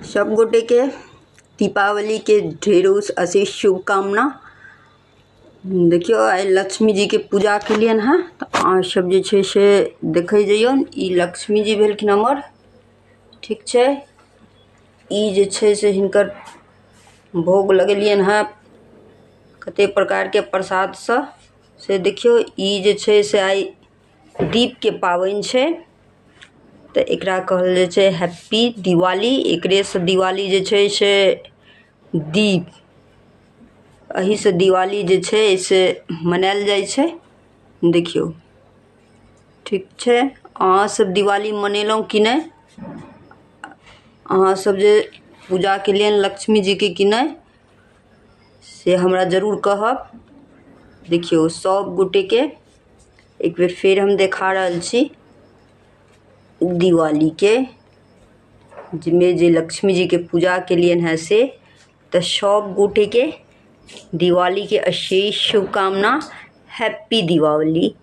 सब गोटे के दीपावली के ढेरों अशेष शुभकामना। देखियो आइ लक्ष्मी जी के पूजा केलियन हँ, तऽ अहाँ सब जे छै से देखै जइयौन। ई लक्ष्मी जी भेलखिन हमर, ठीक छै। ई जे छै से हिनकर भोग लगेलियन हँ कते प्रकार के प्रसाद सँ से देखियो। ई जे छै से आइ दीप के पाबनि छै, तऽ एकरा कहल जाइ छै हैप्पी दिवाली। एकरे से दिवाली जे छै से दीप, एही से दिवाली जे छै से मनायल जाइ छै। देखियौ, ठीक छै। अहाँ सब दिवाली मनेलहुँ कि नहि? अहाँ सब जे पूजा केलियनि लक्ष्मी जी के कि नहि, से हमरा जरूर कहब। देखियौ सब गोटे के एक बेर फेर हम देखा रहल छी दिवाली के, जाहिमे जे लक्ष्मी जी के पूजा केलियनि हँ से। तऽ सब गोटे के दिवाली के अशेष शुभकामना, हैप्पी दिवाली।